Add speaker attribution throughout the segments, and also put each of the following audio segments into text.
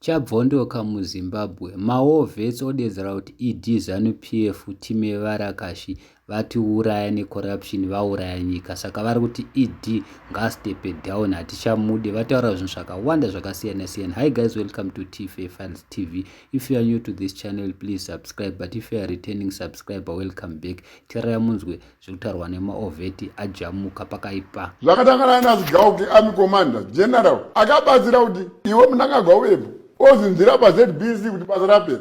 Speaker 1: Chabvondoka muZimbabwe, MaWar Vets odedzera kuti ED Zanu PF team yevarakashi vatiuraya necorruption, vauraya nyika, saka vari kuti ED ngaastepe down, hatichamude. Vataura zvinhu zvakawanda zvakasiyana siyana. Hi guys, welcome to TFA Files TV. If you are new to this channel, please subscribe, but if you are returning subscriber, welcome back. Teerai munzwe zviri kutaurwa nemawar vet ajamuka pakaipa.
Speaker 2: Zvakatangana naSigauke, army commander general akabatsira kuti iwe Mnangagwa uvepo, ozinzira paZBC kuti basa rapera.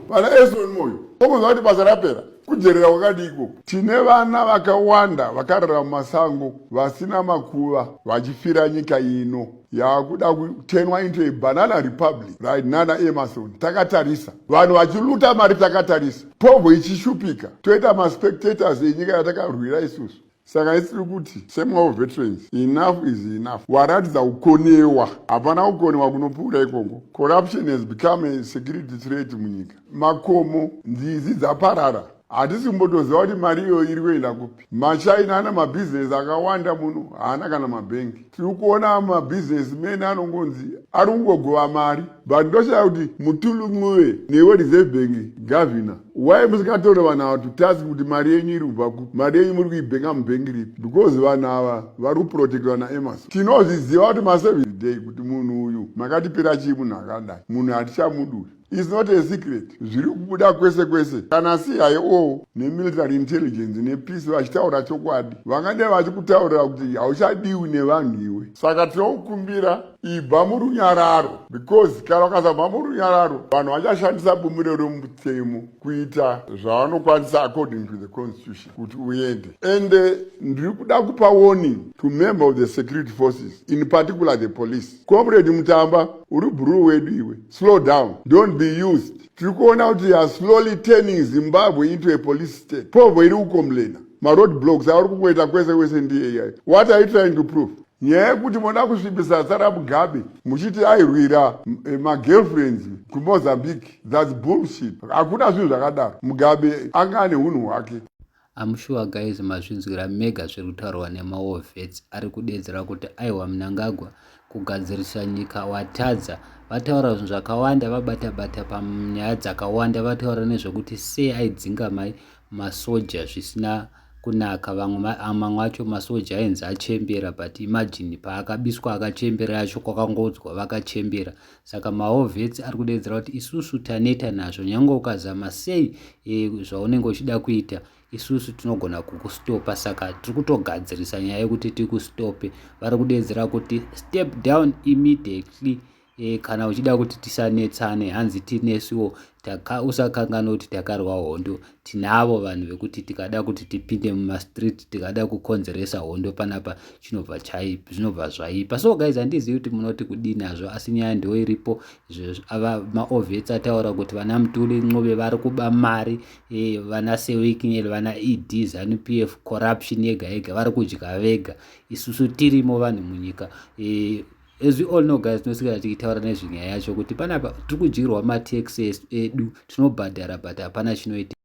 Speaker 2: Vana Eson Moyo okunzwa kuti basa rapera, kujerera kwakadii ikoko? Tine vana vakawanda vakarara mumasango vasina makuva, vachifira nyika ino yakuda kuturnwa into a banana republic, right? Nana Emmerson takatarisa, vanhu vachiluta mari takatarisa, povho ichishupika, toita maspectators enyika yatakarwira isusu. Saka isiri kuti semawar veterans, enough is enough. Waratidza kukonewa, hapana kukonewa kunopfuura ikoko. Corruption has become a security threat munyika. Makomo, nzizi dzaparara, hatisi kumbotoziva kuti mari iyoyo iri kuenda kupi. MaChina ane mabhizinesi akawanda muno, haana kana mabhengi. Tiri kuona mabhizinesi mene anongonzi ari kungogova mari, but ndoshaya kuti Mthuli Ncube newe Reserve Bank governor, why musingatori vanhu ava to task kuti mari yenyu iri kubva kupi, mari yenyu muri kuibhenga mubhengi ripi? Because vanhu ava vari kuprotectwa naEmmerson. Tinozviziva kuti maservice day kuti munhu uyu makatipira chii, munhu akadai, munhu hatichamuduri. Is not a secret, zviri kubuda kwese kwese. Kana CIO nemilitary intelligence nepeace vachitaura chokwadi, vangade vachikutaurira kuti hauchadiwi nevanhu iwe. Saka tinokukumbira, ibva murunyararo, because kana ukasabva murunyararo, vanhu vachashandisa bumbiro remutemo kuita zvavanokwanisa according to the constitution kuti uende. And ndiri kuda kupa warning to member of the security forces, in particular the police. Comrade Mutamba, uri bhururu wedu iwe, slow down, don't be used. Tiri kuona kuti are slowly turning Zimbabwe into a police state. Povho iri kucomplaina, maroad blocks auri kungoita kwese kwese ndiye iyayo. What are you trying to prove? Nyaya yekuti moda kusvibisa zita raMugabe muchiti airwira magirlfriends kuMozambique, that's bullshit. Hakuna zvinhu zvakadaro. Mugabe anga ane unhu hwake.
Speaker 1: I'm sure guys mazvinzwira mega zviri kutaurwa nemawar vets. Ari kudedzera kuti aiwa, Mnangagwa, kugadzirisa nyika watadza. Vataura zvinhu zvakawanda, vabata-bata panyaya dzakawanda. Vataura nezvekuti sei aidzinga mai masoja zvisina kunaka. Vamwe, mamwe acho masoja ainzi achembera, but imagine paakabiswa akachembera yacho kwakangodzwa vakachembera. Saka mawar vets ari kudedzera kuti isusu taneta nazvo. Nyange ukazama sei zvaunenge uchida kuita, isusu tinogona kukustopa. Saka tiri kutogadzirisa nyaya yekuti tikustope. Vari kudedzera kuti step down immediately kana uchida kuti tisanetsane. Hanzi tinesuwo, usakanganwa kuti takarwa hondo, tinavo vanhu vekuti tikada kuti tipinde mumastreet, tikada kukonzeresa hondo panapa, chinobva zvinobva zvaipa. So guys, handizivi kuti munoti kudini nazvo, asi nyaya ndo iripo. Ava mawar vets ataura kuti vana Mthuli Ncube vari kuba mari, vana Sir Wicknell, vana ED, ZANU PF, corruption yega yega, vari kudya vega, isusu tirimo vanhu munyika. As we all know guys, tinoswera tichitaura nezvenyaya yacho kuti panapa tiri kudyirwa matax edu, tinobhadhara, but hapana chinoitika.